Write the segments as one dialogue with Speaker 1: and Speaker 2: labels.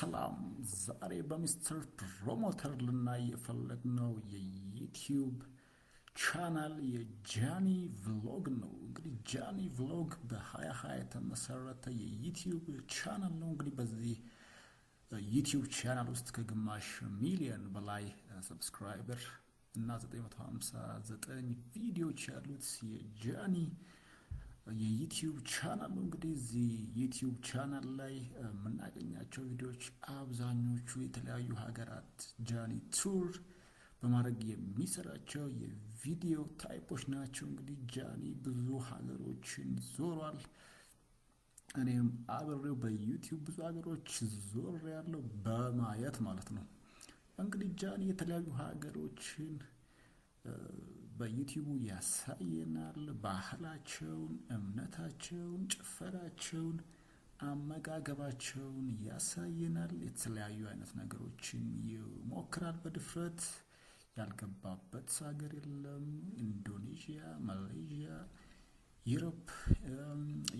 Speaker 1: ሰላም፣ ዛሬ በ Mister Promoter ልናይ የፈለግነው የ YouTube channel የጃኒ Vlog ነው። እንግዲህ ጃኒ Vlog በ2020 የተመሰረተ የ YouTube channel ነው። እንግዲህ በዚህ YouTube channel ውስጥ ከግማሽ ሚሊዮን በላይ subscriber እና 959 ቪዲዮዎች ያሉት የጃኒ የ YouTube channel ነው። እንግዲህ እዚህ YouTube channel ላይ የምናገኛቸው ቪዲዮዎች አብዛኞቹ የተለያዩ ሀገራት ጃኒ tour በማድረግ የሚሰራቸው የቪዲዮ type ኦች ናቸው። እንግዲህ ጃኒ ብዙ ሀገሮችን ዞሯል። እኔም አብሬው በ YouTube ብዙ ሀገሮች ዞሬያለሁ በማየት ማለት ነው። እንግዲህ ጃኒ የተለያዩ ሀገሮችን በ YouTube ኡ ያሳየናል። ባህላቸውን፣ እምነታቸውን፣ ጭፈራቸውን፣ አመጋገባቸውን ያሳየናል። የተለያዩ አይነት ነገሮችን ይሞክራል በድፍረት። ያልገባበት ሀገር የለም። ኢንዶኔዥያ፣ ማሌዥያ፣ Europe፣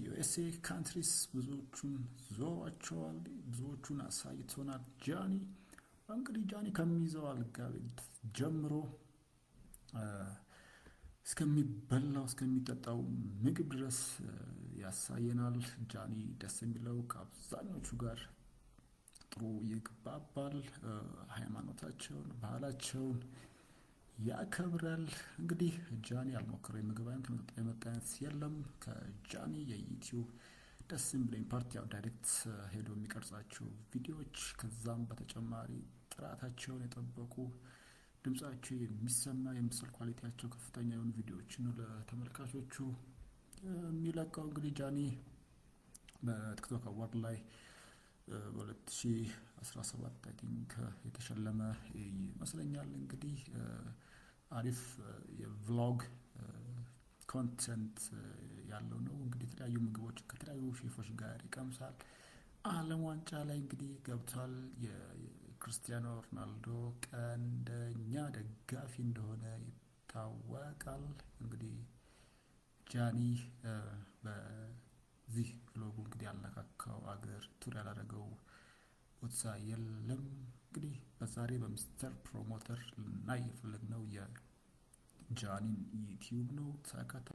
Speaker 1: USA countries ብዙዎቹን ዞሯቸዋል። ብዙዎቹን አሳይቶናል። ጃኒ እንግዲህ ጃኒ ከሚይዘው አልጋ ቤት ጀምሮ እስከሚበላው እስከሚጠጣው ምግብ ድረስ ያሳየናል። ጃኒ ደስ የሚለው ከአብዛኞቹ ጋር ጥሩ ይግባባል። ሃይማኖታቸውን፣ ባህላቸውን ያከብራል። እንግዲህ ጃኒ ያልሞከረው የምግብ አይነት፣ የመጠጥ አይነት የለም። ከጃኒ የ YouTube ደስ የሚለኝ part ያው direct ሄዶ የሚቀርጻቸው ቪዲዮዎች፣ ከዛም በተጨማሪ ጥራታቸውን የጠበቁ፣ ድምጻቸው የሚሰማ፣ የምስል quality ያቸው ከፍተኛ የሆኑ ቪዲዮዎችን ነው ለተመልካቾቹ የሚለቀው። እንግዲህ ጃኒ በ TikTok award ላይ በ2017 I think የተሸለመ ይመስለኛል። እንግዲህ አሪፍ የ vlog content ያለው ነው። እንግዲህ የተለያዩ ምግቦች ከተለያዩ ሼፎች ጋር ይቀምሳል። ዓለም ዋንጫ ላይ እንግዲህ ገብቷል። የክርስቲያኖ ሮናልዶ ቀንደኛ ደጋፊ እንደሆነ ይታወቃል። እንግዲህ ጃኒ በዚህ vlog ኡ እንግዲህ ያልነካካው አገር፣ tour ያላደረገው ቦታ የለም። እንግዲህ በዛሬ በ Mister Promoter ልናይ የፈለግነው የጃኒን YouTube ነው። ተከታ